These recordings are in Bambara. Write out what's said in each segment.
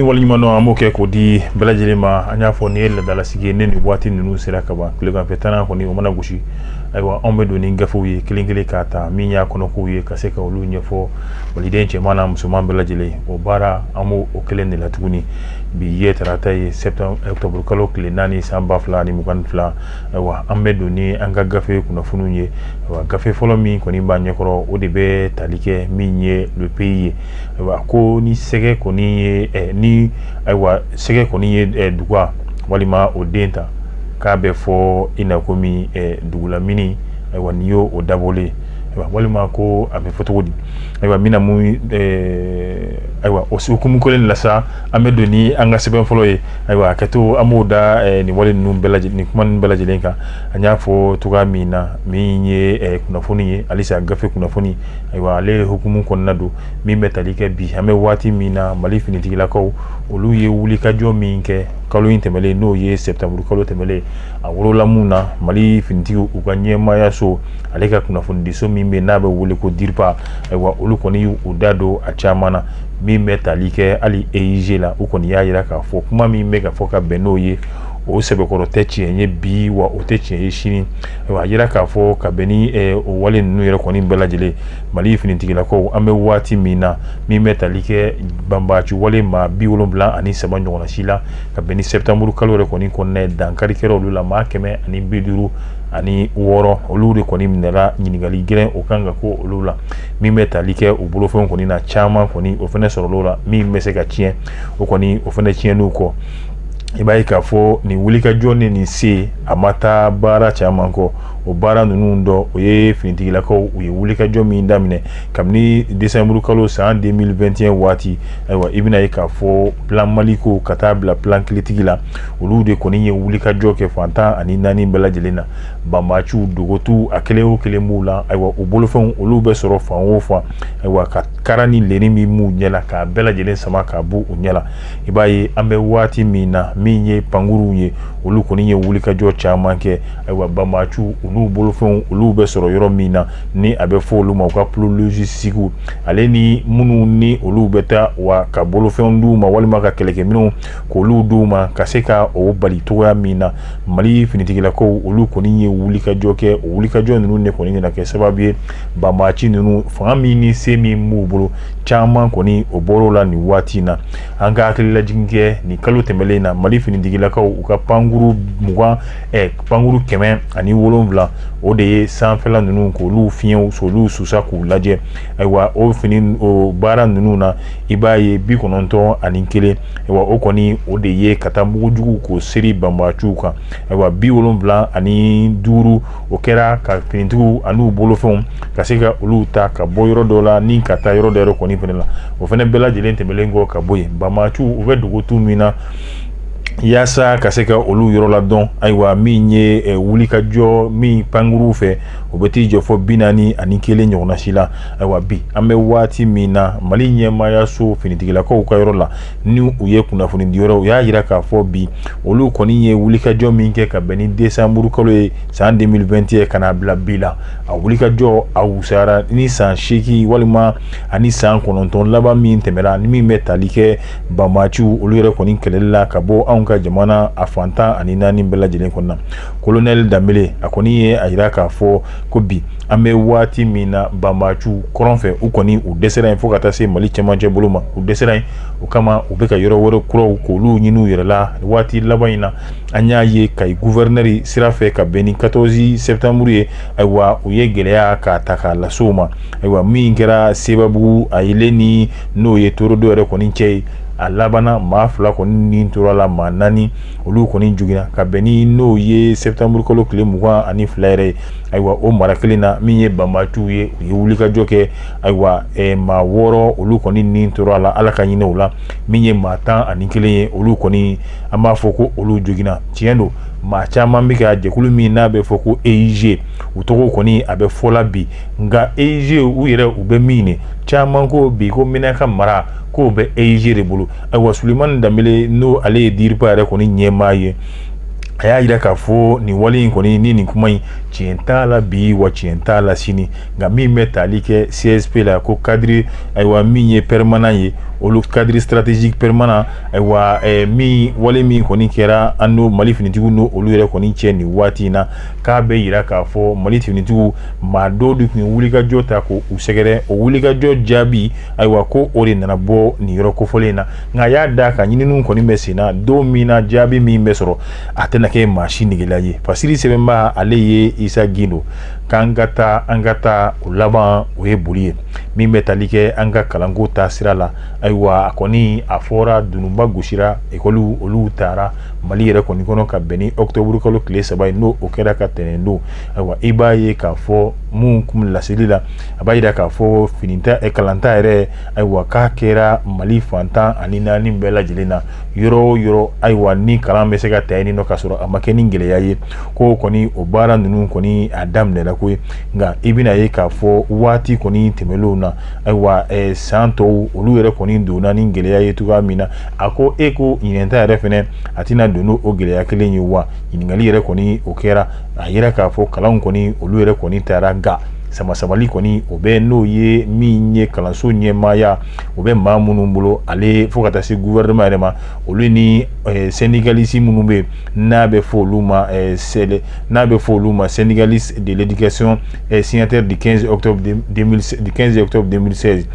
Waleɲuman dɔn an b'o kɛ k'o di bɛɛ lajɛlen ma. An y'a fɔ nin ye laadalasigi ye, ne ni waati ninnu sera ka ban, tileganfɛ tannan kɔni o mana gosi, ayiwa, anw bɛ don ni gafew ye kelen kelen k'a ta min y'a kɔnɔkow ye, ka se ka olu ɲɛfɔ maliden cɛman n'a musoman bɛɛ lajɛlen. O baara, an b'o o kelen de la tuguni. Bi ye tarata ye, octobre kalo tile 4, san 2022. Ayiwa, an bɛ don ni an ka gafe kunnafoniw ye. Ayiwa, gafe fɔlɔ min kɔni b'an ɲɛkɔrɔ, o de bɛ tali kɛ min ye Le Pays ye. Ayiwa, ko ni sɛgɛ kɔni ye ni ayiwa, sɛgɛ kɔni ye duga walima o den ta, k'a bɛ fɔ i na komi dugulamini. Ayiwa, n'i y'o o dabɔlen, ayiwa, walima ko a bɛ fɔ cogo di? Ayiwa, n bɛna mun, ayiwa, o hukumu kelen la sa, an bɛ don ni an ka sɛbɛn fɔlɔ ye. Ayiwa, a kɛto an b'o da nin wale ninnu bɛɛ lajɛlen, nin kuma ninnu bɛɛ lajɛlen kan. An y'a fɔ cogoya min na, min ye kunnafoni ye halisa, gafe kunnafoni, ayiwa, ale hukumu kɔnɔna don min bɛ tali kɛ bi an bɛ waati min na, Mali finitigilakaw, olu ye wulikajɔ min kɛ kalo in tɛmɛlen, n'o ye septembre kalo tɛmɛlen. A wolola mun na, Mali finitigiw, u ka ɲɛmaayaso, ale ka kunnafonidiso min bɛ n'a bɛ wele ko DIRPA, ayiwa, olu kɔni y'u da don a caman na min bɛ tali kɛ hali EIG la. U kɔni y'a jira k'a fɔ kuma min bɛ ka fɔ ka bɛn n'o ye, o sɛbɛkɔrɔ tɛ tiɲɛ ye bi, wa o tɛ tiɲɛ ye sini. Ayiwa, a jira k'a fɔ ka bɛn ni o wale ninnu yɛrɛ kɔni bɛɛ lajɛlen, Mali finitigilakaw, an bɛ waati min na, min bɛ tali kɛ banbaanci wale maa 73 ɲɔgɔnna si la, ka bɛn ni septembre kalo yɛrɛ kɔni kɔnɔna ye, dankari kɛra olu la, maa 156, olu de kɔni minɛra. Ɲininkali gɛlɛn o kan ka ko olu la min bɛ tali kɛ u bolofɛnw kɔni na, caman kɔni o fana sɔrɔla la min bɛ se ka tiɲɛ, o kɔni o fana tiɲɛniw kɔ. I b'a ye k'a fɔ nin wulikajɔ ni nin se, a ma taa baara caman kɔ. O baara ninnu dɔ, o ye finitigilakaw, u ye wulikajɔ min daminɛ kabini décembre kalo san 2021 waati. Ayiwa, i bɛna ye k'a fɔ plan Maliko ka taa bila plan Kiletigi la, olu de kɔni ye wulikajɔ kɛ fan 14 bɛɛ lajɛlen na. Banbaanciw dogotu, a kelen o kelen b'u la. Ayiwa, u bolofɛnw, olu bɛ sɔrɔ fan o fan. Ayiwa, ka kara ni leni min b'u ɲɛ la, k'a bɛɛ lajɛlen sama k'a bɔ u ɲɛ la. I b'a ye an bɛ waati min na, min ye pankuruw ye, olu kɔni ye wulikajɔ caman kɛ. Ayiwa, banbaanciw, olu bolofɛnw, olu bɛ sɔrɔ yɔrɔ min na, ni a bɛ fɔ olu ma u ka pôle logistique, ale ni minnu ni olu bɛ taa wa ka bolofɛnw d'u ma walima ka kɛlɛkɛminɛnw k'olu d'u ma, ka se ka o bali cogoya min na. Mali finitigilakaw, olu kɔni ye wulikajɔ kɛ. O wulikajɔ ninnu de kɔni nana kɛ sababu ye, banbaanci ninnu, fanga min ni se min b'u bolo, caman kɔni o bɔr'o la nin waati in na. An ka hakililajigin kɛ, nin kalo tɛmɛlen na, Mali finitigilakaw, u ka pankuru 20, pankuru 107, o de ye sanfɛla ninnu k'olu fiɲɛw olu susa k'u lajɛ. Ayiwa, o fini o baara ninnu na, i b'a ye 91, ayiwa, o kɔni o de ye ka taa mugujugu k'o seri banbaanciw kan. Ayiwa, 75, o kɛra ka finitigiw an'u bolofɛnw ka se ka olu ta ka bɔ yɔrɔ dɔ la ni ka taa yɔrɔ dɔ yɛrɛ kɔni fana la. O fana bɛɛ lajɛlen tɛmɛlen kɔ ka bɔ yen, banbaanciw, u bɛ dogotu min na, yaasa ka se ka olu yɔrɔ ladɔn. Ayiwa, min ye wulikajɔ min pankuruw fɛ, o bɛ t'i jɔ fɔ 41 ɲɔgɔnna si la. Ayiwa, bi an bɛ waati min na, Mali ɲɛmaayaso finitigilakaw ka yɔrɔ la, ni u ye kunnafoni di yɔrɔ, u y'a jira k'a fɔ bi olu kɔni ye wulikajɔ min kɛ ka bɛn ni décembre kalo ye san 2021 ka n'a bila bi la, a wulikajɔ a wusayara ni san 8 walima ani san 9 laban min tɛmɛra, ni min bɛ tali kɛ banbaanciw olu yɛrɛ kɔni kɛlɛli la ka bɔ anw ka jamana a fan 14 bɛɛ lajɛlen kɔnɔna. Colonel Danbele, a kɔni ye a jira k'a fɔ ko bi an bɛ waati min na, banbaanciw kɔrɔn fɛ, u kɔni u dɛsɛra yen fo ka taa se Mali cɛmancɛ bolo ma. U dɛsɛra yen, o kama u bɛ ka yɔrɔ wɛrɛ kuraw k'olu ɲini u yɛrɛ la. Waati laban in na, an y'a ye Kayi gouverneur sira fɛ, ka bɛn ni 14 septembre ye, ayiwa, u ye gɛlɛya k'a ta k'a lase u ma. Ayiwa, min kɛra Sebabugu a yelen ni n'o ye Torodo yɛrɛ kɔni cɛ ye, a labanna maa 2 kɔni ni tora la, maa 4 olu kɔni joginna, ka bɛn ni n'o ye septembre kalo tile 22 yɛrɛ ye. Ayiwa, o mara kelen na, min ye banbaanciw ye, u ye wulikajɔ kɛ. Ayiwa, maa 6 olu kɔni ni tora la, Ala ka hinɛ u la. Min ye maa 11 ye, olu kɔni, an b'a fɔ ko olu joginna. Tiɲɛ don, maa caman bɛ ka jɛkulu min n'a bɛ fɔ ko EIG, u tɔgɔ kɔni a bɛ fɔ la bi, nka EIG u yɛrɛ u bɛ min ye, caman ko bi ko Menaka mara k'o bɛ EIG de bolo. Ayiwa, Sulemani Danbele, n'o ale ye DIRPA yɛrɛ kɔni ɲɛmaa ye, a y'a jira k'a fɔ nin wale in kɔni ni nin kuma in, tiɲɛ t'a la bi, wa tiɲɛ t'a la sini. Nka min bɛ tali kɛ CSP la, ko cadre, ayiwa, min ye permanent ye, Olu cadre stratégique permanent, ayiwa, min wale min kɔni kɛra an n'o Mali finitigiw n'o olu yɛrɛ kɔni cɛ nin waati in na, k'a bɛ yira k'a fɔ Mali finitigiw maa dɔw de tun ye wulikajɔ ta k'u sɛgɛrɛ. O wulikajɔ jaabi, ayiwa, ko o de nana bɔ nin yɔrɔ kofɔlen in na. Nka a y'a da ka ɲininiw kɔni bɛ sen na, don min na jaabi min bɛ sɔrɔ, a tɛna kɛ maa si negela ye. Fasiri sɛbɛnba, ale ye Isa Gindo k'an ka taa, an ka taa, o laban o ye boli ye. Min bɛ tali kɛ an ka kalanko ta sira la, ayiwa, a kɔni a fɔra dununba gosira, ekɔliw olu taara Mali yɛrɛ kɔni kɔnɔ ka bɛn ni octobre kalo tile 3 ye, n'o o kɛra ka tɛnɛn don. Ayiwa, i b'a ye k'a fɔ mun kun laseli la, a b'a jira k'a fɔ finita kalanta yɛrɛ, ayiwa, k'a kɛra Mali fan 14 bɛɛ lajɛlen na, yɔrɔ o yɔrɔ, ayiwa, ni kalan bɛ se ka ta yen nɔ ka sɔrɔ a ma kɛ ni gɛlɛya ye, ko kɔni o baara ninnu kɔni a daminɛra koyi. Nka i bɛna ye k'a fɔ waati kɔni tɛmɛnlenw na, ayiwa, san tɔw olu yɛrɛ kɔni donna ni gɛlɛya ye cogoya min na, a ko e ko ɲinɛnta yɛrɛ fɛnɛ a tɛna don n'o gɛlɛya kelen ye wa? Ɲininkali yɛrɛ kɔni o kɛra. A yira k'a fɔ kalanw kɔni olu yɛrɛ kɔni taara, nka samasamali kɔni o bɛ n'o ye min ye kalanso ɲɛmaaya o bɛ maa minnu bolo, ale fo ka taa se gouvernement yɛrɛ ma, olu ni syndicaliste minnu bɛ yen, n'a bɛ fɔ olu ma syndicaliste de l'éducation signataire du 15 octobre du 15 octobre 2016.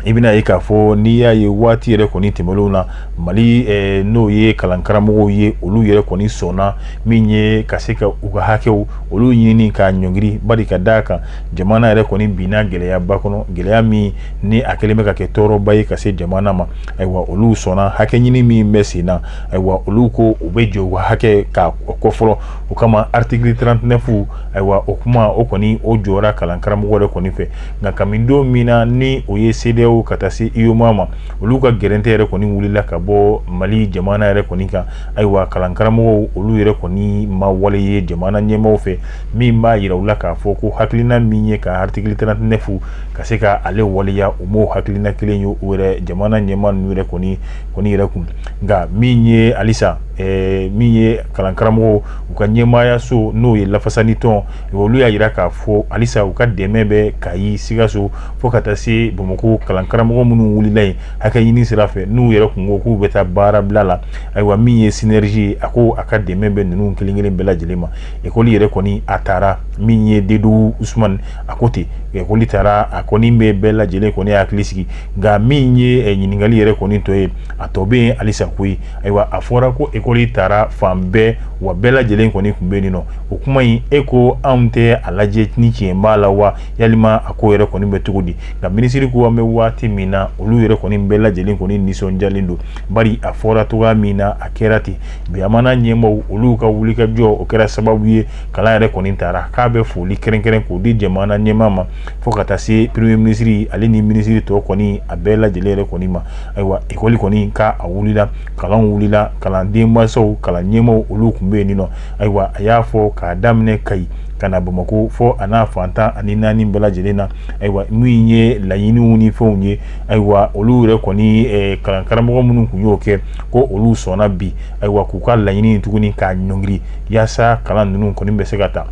I bɛna ye k'a fɔ n'i y'a ye waati yɛrɛ kɔni tɛmɛnlenw na, Mali n'o ye kalankaramɔgɔw ye, olu yɛrɛ kɔni sɔnna min ye ka se ka u ka hakɛw olu ɲini k'a ɲɔngiri, bari ka d'a kan jamana yɛrɛ kɔni binna gɛlɛyaba kɔnɔ, gɛlɛya min ni a kɛlen bɛ ka kɛ tɔɔrɔba ye ka se jamana ma. Ayiwa, olu sɔnna hakɛ ɲini min bɛ sen na, ayiwa, olu ko u bɛ jɔ u ka hakɛ k'a kɔ fɔlɔ. O kama article 39, ayiwa, o kuma o kɔni o jɔra kalankaramɔgɔ yɛrɛ kɔni fɛ. Nka kabini don min na ni o ye CEDEAO ka taa se UEMOA ma, olu ka gɛrɛntɛ yɛrɛ kɔni wulila ka bɔ Mali jamana yɛrɛ kɔni kan, ayiwa, kalankaramɔgɔw olu yɛrɛ kɔni ma wale ye jamana ɲɛmaaw fɛ min b'a yira u la k'a fɔ ko hakilina min ye ka article 39 ka se ka ale waleya, u m'o hakilina kelen ye u yɛrɛ jamana ɲɛmaa ninnu yɛrɛ kɔni yɛrɛ kun. Nka min ye halisa min ye kalankaramɔgɔw u ka ɲɛmaayaso, n'o ye lafasali tɔn, olu y'a jira k'a fɔ halisa u ka dɛmɛ bɛ Kayi, Sikaso fo ka taa se Bamakɔ kalankaramɔgɔ minnu wulila yen hakɛ ɲini sira fɛ, n'u yɛrɛ kun ko k'u bɛ taa baara bila la. Ayiwa, min ye SYNERGE ye, a ko a ka dɛmɛ bɛ ninnu kelen kelen bɛɛ lajɛlen ma. Ekɔli yɛrɛ kɔni a taara, min ye Dedu Usumani, a ko ten, ekɔli taara, a kɔni bɛ bɛɛ lajɛlen kɔni hakili sigi. Nka min ye ɲininkali yɛrɛ kɔni tɔ ye, a tɔ bɛ yen halisa koyi. Ayiwa, a fɔra ko ekɔli taara fan bɛɛ, wa bɛɛ lajɛlen kɔni tun bɛ yen nɔ. O kuma in, e ko anw tɛ a lajɛ ni tiɲɛ b'a la wa, yalima a ko yɛrɛ kɔni bɛ cogo di? Nka minisiri ko an bɛ waati min na, olu yɛrɛ kɔni bɛɛ lajɛlen kɔni nisɔndiyalen don, bari a fɔra cogoya min na, a kɛra ten. Jamana ɲɛmaaw olu ka wulikajɔ o kɛra sababu ye kalan yɛrɛ kɔni taara, k'a bɛ foli kɛrɛnkɛrɛn k'o di jamana ɲɛmaa ma fo ka taa se premier ministre ale ni minisiri tɔ kɔni a bɛɛ lajɛlen yɛrɛ kɔni ma. Ayiwa, ekɔli kɔni k'a wulila, kalan wulila, kalanden mansaw, kalan ɲɛmaaw olu tun bɛ yen nɔ. Ayiwa, a y'a fɔ k'a daminɛ Kayi ka na Bamakɔ fo a n'a fan 14 bɛɛ lajɛlen na. Ayiwa, min ye laɲiniw ni fɛnw ye, ayiwa, olu yɛrɛ kɔni kalankaramɔgɔ minnu tun y'o kɛ, ko olu sɔnna bi, ayiwa, k'u ka laɲini tuguni k'a ɲɔngiri yaasa kalan ninnu kɔni bɛ se ka taa.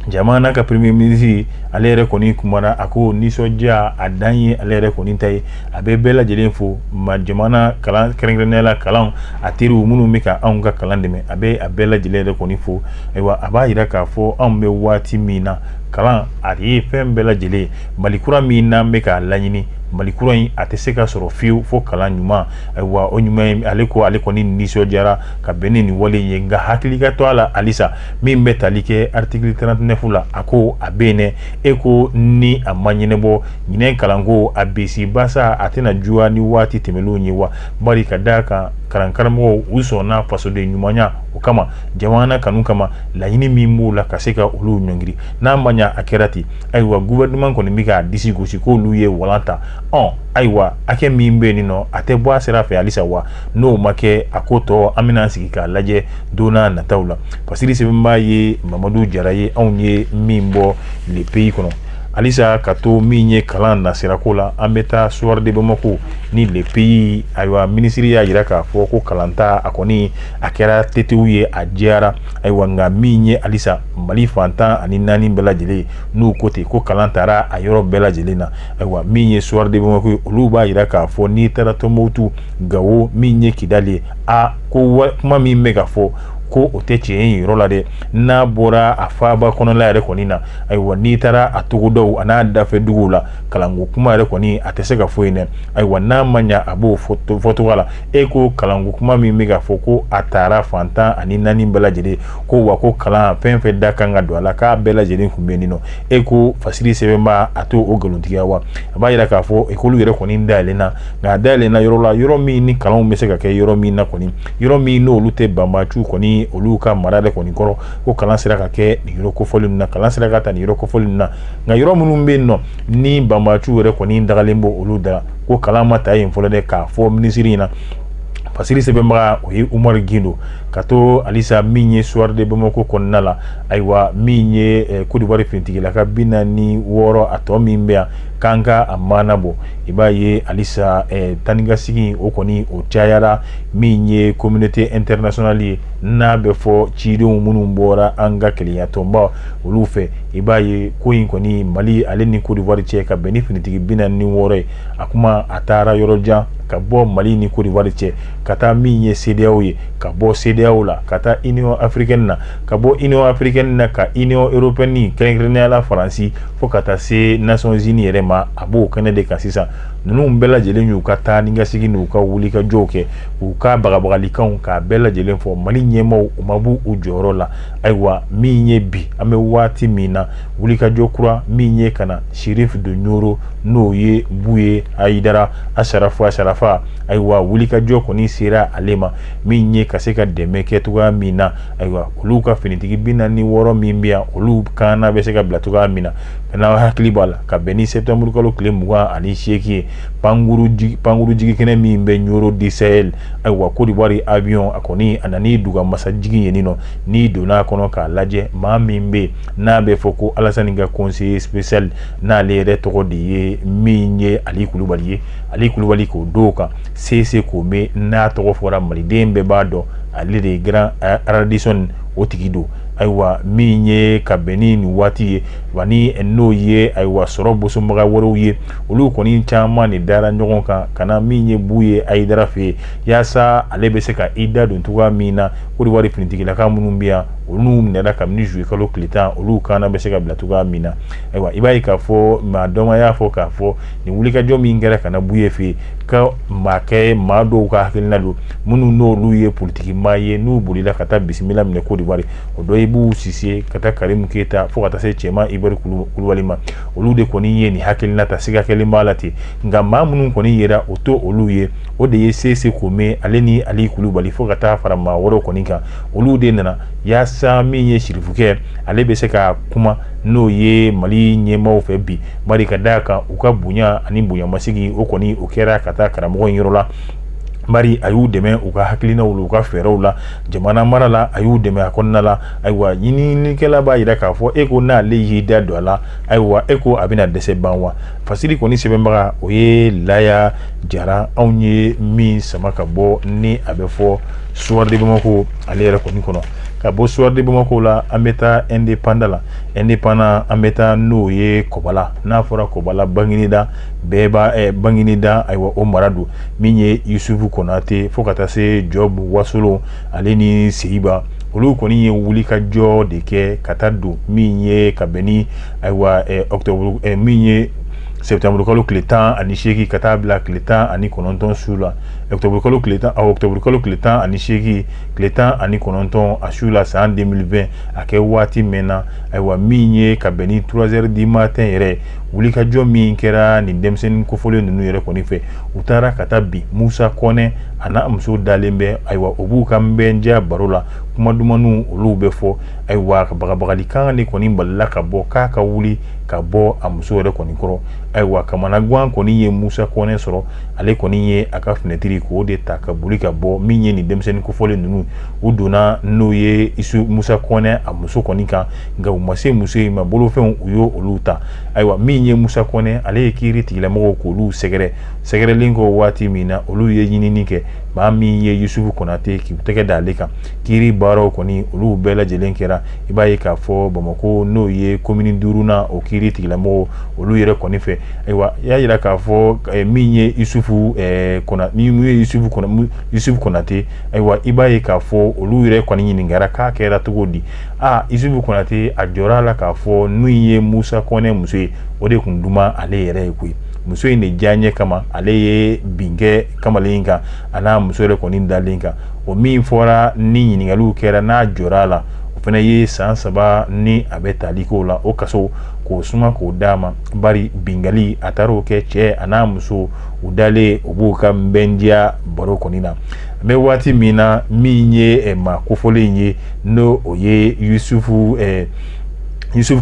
Jamana ka premier ministre ale yɛrɛ kɔni kumana, a ko nisɔndiya a dan ye ale yɛrɛ kɔni ta ye, a bɛ bɛɛ lajɛlen fo ma jamana kalan kɛrɛnkɛrɛnnenya la kalan a teriw minnu bɛ ka anw ka kalan dɛmɛ, a bɛ a bɛɛ lajɛlen yɛrɛ kɔni fo. Ayiwa, a b'a jira k'a fɔ anw bɛ waati min na, kalan a ye fɛn bɛɛ lajɛlen. Mali kura min n'an bɛ k'a laɲini, Mali kura in a tɛ se ka sɔrɔ fiyewu fo kalan ɲuman. Ayiwa, o ɲuman ye, ale ko ale kɔni nisɔndiyara ka bɛn ni nin wale in ye. Nka hakili ka to a la halisa min bɛ tali kɛ article 39 la, a ko a bɛ yen dɛ. E ko ni a ma ɲɛnabɔ ɲinɛ kalanko a bisi basa, a tɛna juguya ni waati tɛmɛnlenw ye wa? Bari ka d'a kan kalankaramɔgɔw u sɔnna fasoden ɲumanya o kama, jamana kanu kama, laɲini min b'u la ka se ka olu ɲɔngiri, n'a ma ɲa a kɛra ten. Ayiwa, gouvernement kɔni bɛ k'a disi gosi k'olu ye walan ta. Ayiwa, hakɛ min bɛ yen nɔ, a tɛ bɔ a sira fɛ halisa wa? N'o ma kɛ, a ko tɔ an bɛna sigi k'a lajɛ don n'a nataw la. Fasiri sɛbɛnbaa ye Mamadu Jara ye, anw ye min bɔ Le Pays kɔnɔ. Halisa ka to min ye kalan nasirako la, an bɛ taa Soir de Bamako ni Le Pays. Ayiwa, minisiri y'a jira k'a fɔ ko kalanta a kɔni a kɛra tetew ye, a diyara. Ayiwa, nka min ye halisa Mali fan 14 bɛɛ lajɛlen, n'u ko ten ko kalan taara a yɔrɔ bɛɛ lajɛlen na. Ayiwa, min ye Soir de Bamako ye, olu b'a jira k'a fɔ n'i taara Tɔnbukutu, Gawo, min ye Kidali ye, a ko kuma min bɛ ka fɔ ko o tɛ tiɲɛ ye yɔrɔ la dɛ. N'a bɔra a faaba kɔnɔla yɛrɛ kɔni na, ayiwa, n'i taara a togodaw a n'a dafɛ duguw la, kalanko kuma yɛrɛ kɔni a tɛ se ka fɔ yen dɛ. Ayiwa, n'a ma ɲa a b'o fɔcogo la, e ko kalanko kuma min bɛ ka fɔ ko a taara fan 14 bɛɛ lajɛlen, ko wa ko kalan fɛn fɛn da kan ka don a la, k'a bɛɛ lajɛlen tun bɛ yen nɔ. E ko fasiri sɛbɛnba a t'o o nkalontigiya wa? A b'a jira k'a fɔ ekɔliw yɛrɛ kɔni dayɛlɛnna, nka a dayɛlɛnna yɔrɔ la, yɔrɔ min ni kalanw bɛ se ka kɛ yɔrɔ min na kɔni, yɔrɔ min n'olu tɛ banbaciw kɔni olu ka mara yɛrɛ kɔni kɔrɔ, ko kalan sera ka kɛ nin yɔrɔ kofɔlen ninnu na, kalan sera ka ta nin yɔrɔ kofɔlen ninnu na. Nka yɔrɔ minnu bɛ yen nɔ ni banbaciw yɛrɛ kɔni dagalen bɔ olu da, ko kalan ma ta yen fɔlɔ dɛ, k'a fɔ minisiri ɲɛna. Fasiri sɛbɛnbaga o ye Umaru Gindo. Ka to halisa min ye Soir de Bamako kɔnɔna la, ayiwa, min ye Côte d'Ivoire finitigilaka 46, a tɔ min bɛ yan k'an ka a maana bɔ, i b'a ye halisa taa ni ka segin o kɔni o cayara. Min ye communauté internationale ye, n'a bɛ fɔ cidenw minnu bɔra an ka kelenyatɔnba olu fɛ, i b'a ye ko in kɔni Mali ale ni Côte d'Ivoire cɛ ka bɛn ni finitigi 46 ye, a kuma a taara yɔrɔ jan, ka bɔ Mali ni Côte d'Ivoire cɛ ka taa min ye CEDEAO ye, ka bɔ CEDEAO la ka taa Union africaine na, ka bɔ Union africaine na ka Union européenne, kɛrɛnkɛrɛnnenya la Faransi, fo ka taa se Nations Unies yɛrɛ ma. A b'o kɛnɛ de kan sisan. Ninnu bɛɛ lajɛlen y'u ka taa ni ka segin n'u ka wuli ka jɔw kɛ, k'u ka bagabagalikanw k'a bɛɛ lajɛlen fɔ. Mali ɲɛmaaw, u ma b'u u jɔyɔrɔ la. Ayiwa, min ye bi an bɛ waati min na, wulikajɔ kura min ye ka na Chérif de Nioro, n'o ye Buye Hayidara Asarafu Asarafa, ayiwa, wulikajɔ kɔni sera ale ma, min ye ka se ka dɛmɛ kɛ cogoya min na. Ayiwa, olu ka finitigi 46 min bɛ yan, olu kaana bɛ se ka bila cogoya min na. N'aw hakili b'a la, ka bɛn ni septembre kalo tile 28 ye, pankuru jigikɛnɛ min bɛ Nioro du Sahel, ayiwa, Côte d'Ivoire avion a kɔni a nan'i duga masa jigin yen nɔ. N'i donna a kɔnɔ k'a lajɛ, maa min bɛ yen n'a bɛ fɔ ko Alasani ka conseiller spécial, n'ale yɛrɛ tɔgɔ de ye min ye Ali Kulubali ye, Ali Kulubali k'o don kan Sese Kome, n'a tɔgɔ fɔra maliden bɛɛ b'a dɔn, ale de ye Grand Radisson o tigi don. Ayiwa, min ye ka bɛn ni nin waati ye wa, ni n'o ye ayiwa sɔrɔ bosonbaga wɛrɛw ye, olu kɔni caman de dara ɲɔgɔn kan ka na min ye Buye Hayidara fɛ yen, yaasa ale bɛ se ka i da don cogoya min na Côte d'Ivoire finitigilaka minnu bɛ yan, olu minɛra kabini juillet kalo tile 10, olu kaana bɛ se ka bila cogoya min na. Ayiwa, i b'a ye k'a fɔ maa dɔ y'a fɔ k'a fɔ nin wulikajɔ min kɛra ka na Buye fɛ yen, ka maa kɛ maa dɔw ka hakilina don, minnu n'olu ye politiki maa ye, n'u bolila ka taa bisimila minɛ Côte d'Ivoire, o dɔ ye Bubu Sise ka taa Karimu Keyita fo ka taa se Cɛma Ibɛri Kulubali ma. Olu de kɔni ye nin hakilina ta, siga kɛlen b'a la ten. Nka maa minnu kɔni yera o to olu ye, o de ye Sese Kome ale ni Ali Kulubali, fo ka taa fara maa wɛrɛw kɔni kan. Olu de nana yaasa min ye sirifukɛ ale bɛ se ka kuma n'o ye Mali ɲɛmaaw fɛ bi, bari ka d'a kan u ka bonya ani bonyamasegin o kɔni o kɛra ka taa karamɔgɔ in yɔrɔ la, bari a y'u dɛmɛ u ka hakilinaw u ka fɛɛrɛw la jamana mara la, a y'u dɛmɛ a kɔnɔna la. Ayiwa, ɲininikɛla b'a jira k'a fɔ e ko n'ale y'i da don a la, ayiwa, e ko a bɛna dɛsɛ ban wa? Fasiri kɔni sɛbɛnbaga o ye Laya Jara, anw ye min sama ka bɔ ni a bɛ fɔ Soir de Bamako ale yɛrɛ kɔni kɔnɔ. Ka bɔ Soir de Bamako la, an bɛ taa Indépendant la. Indépendant, an bɛ taa n'o ye Kɔbala. N'a fɔra Kɔbala, Banginida bɛɛ b'a Banginida. Ayiwa, o mara don min ye Yusufu Konate fo ka taa se Jɔbu Wasolo ale ni Seyiba, olu kɔni ye wulikajɔ de kɛ ka taa don min ye ka bɛn ni ayiwa octobre min ye septembre kalo tile 18 ka taa bila tile 19 su la, octobre kalo tile 10, octobre kalo tile 18, tile 19 a su la, san 2020, a kɛ waati min na, ayiwa, min ye ka bɛn ni 3 heures du matin yɛrɛ, wulikajɔ min kɛra nin denmisɛnnin kofɔlen ninnu yɛrɛ kɔni fɛ, u taara ka taa bin Musa Kɔnɛ a n'a muso dalen bɛ, ayiwa, u b'u ka nbɛndiya baro la. Kuma dumanw olu bɛ fɔ. Ayiwa, bagabagalikan de kɔni balila ka bɔ k'a ka wuli ka bɔ a muso yɛrɛ kɔni kɔrɔ. Ayiwa, kamanagan kɔni ye Musa Kɔnɛ sɔrɔ. Ale kɔni ye a ka finɛtiri k'o de ta ka boli ka bɔ. Min ye nin denmisɛnnin kofɔlen ninnu, u donna n'o ye Musa Kɔnɛ a muso kɔni kan, nka u ma se muso in ma. Bolofɛnw, u y'o olu ta. Ayiwa, min ye Musa Kɔnɛ, ale ye kiiri tigilamɔgɔw k'olu sɛgɛrɛ. Sɛgɛrɛlen kɔ waati min na, olu ye ɲinini kɛ, maa min ye Yusufu Konate k'u tɛgɛ da ale kan. Kiiri baaraw kɔni, olu bɛɛ lajɛlen kɛra. I b'a ye k'a fɔ Bamakɔ, n'o ye komini duurunan, o kiiri tigilamɔgɔw olu yɛrɛ kɔni fɛ. Ayiwa, y'a jira k'a fɔ min ye Yusufu Konate, ayiwa, i b'a ye k'a fɔ olu yɛrɛ kɔni ɲininkara k'a kɛra cogo di. Aa, Yusufu Konate a jɔra a la k'a fɔ n'o ye Musa Kɔnɛ muso ye, o de tun duman ale yɛrɛ ye koyi. Muso in de diyaɲɛ kama, ale ye bin kɛ kamalen in kan, a n'a muso yɛrɛ kɔni dalen kan. O min fɔra ni ɲininkaliw kɛra, n'a jɔra a la, o fana ye san 3 ni a bɛ tali k'o la, o kaso k'o suma k'o d'a ma, bari bingali a taara o kɛ cɛ a n'a muso u dalen, u b'u ka bɛndiya baro kɔni na. An bɛ waati min na, min ye maa kofɔlen ye, n'o o ye Yusufu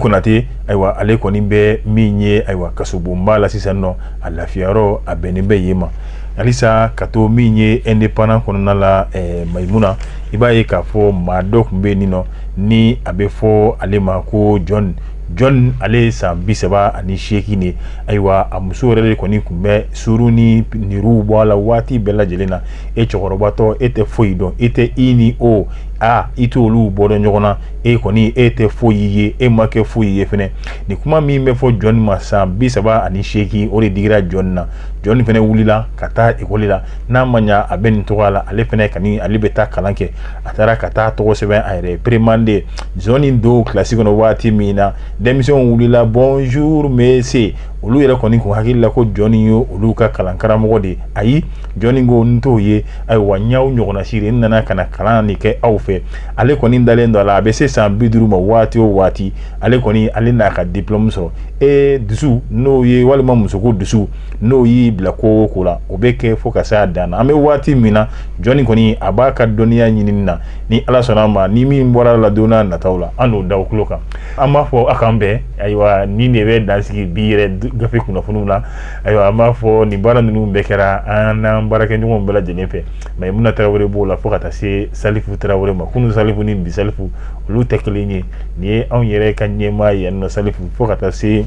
Konate, ayiwa, ale kɔni bɛ min ye, ayiwa, kasobonba la sisan nɔ, a lafiyayɔrɔ a bɛnnen bɛ yen ma. Halisa ka to min ye Indépendant kɔnɔna la, Mayimuna, i b'a ye k'a fɔ maa dɔ tun bɛ yen nɔ ni a bɛ fɔ ale ma ko John. John, ale ye san 38 de. Ayiwa, a muso yɛrɛ de kɔni tun bɛ suru ni niruw bɔ a la waati bɛɛ lajɛlen na. E cɛkɔrɔbatɔ, e tɛ foyi dɔn, e tɛ i ni o a i t'olu bɔ dɔn ɲɔgɔn na, e kɔni e tɛ foyi ye, e ma kɛ foyi ye fɛnɛ. Nin kuma min bɛ fɔ John ma san 38, o de digira John na. John fɛnɛ wulila ka taa ekɔli la. N'a ma ɲa a bɛ nin tɔgɔ la, ale fɛnɛ kani ale bɛ taa kalan kɛ. A taara ka taa tɔgɔ sɛbɛn a yɛrɛ ye première année. John don kilasi kɔnɔ waati min na, denmisɛnw wulila: "Bonjour monsieur." Olu yɛrɛ kɔni kun hakili la ko John ye olu ka kalan karamɔgɔ de ye. Ayi, John ko: "N t'o ye. Ayiwa, n y'aw ɲɔgɔnna si de, n nana ka na kalan de kɛ aw fɛ." Ale kɔni dalen don a la, a bɛ se san 50 ma waati o waati, ale kɔni ale n'a ka diplôme sɔrɔ. E dusu n'o ye, walima musoko dusu n'o y'i bila ko o ko la, o bɛ kɛ fo ka se a dan na. An bɛ waati min na, John kɔni a b'a ka dɔnniya ɲinini na. Ni Ala sɔnna a ma, ni min bɔra la don n'a nataw la, an n'o da o tulo kan. An b'a fɔ a k'an bɛn. Ayiwa, nin de bɛ dan sigi bi yɛrɛ gafe kunnafoniw la. Ayiwa, an b'a fɔ nin baara ninnu bɛɛ kɛra an n'an baarakɛɲɔgɔnw bɛɛ lajɛlen fɛ. Mayimuna Tarawele b'o la, fo ka taa se Salifu Tarawele ma. Kunun Salifu ni bi Salifu, olu tɛ kelen ye. Nin ye anw yɛrɛ ka ɲɛmaa ye yan nɔ, Salifu, fo ka taa se,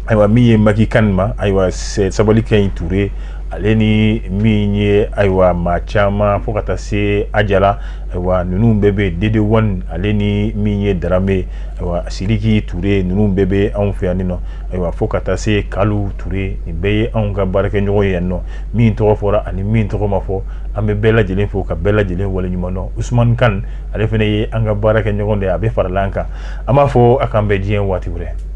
ayiwa, min ye Maki Kan ma. Ayiwa, Sabali Kɛ Ture, ale ni min ye, ayiwa, maa caman, fo ka taa se Ajala. Ayiwa, ninnu bɛɛ bɛ Dede One, ale ni min ye Darame, ayiwa, Sidiki Ture, ninnu bɛɛ bɛ anw fɛ yan nɔ. Ayiwa, fo ka taa se Kalu Ture, nin bɛɛ ye anw ka baarakɛɲɔgɔn ye yan nɔ. Min tɔgɔ fɔra ani min tɔgɔ ma fɔ, an bɛ bɛɛ lajɛlen fo ka bɛɛ lajɛlen waleɲuman dɔn. Usumani Kan, ale fana ye an ka baarakɛɲɔgɔn de ye, a bɛ farala an kan. An b'a fɔ a k'an bɛn diɲɛ waati wɛrɛ.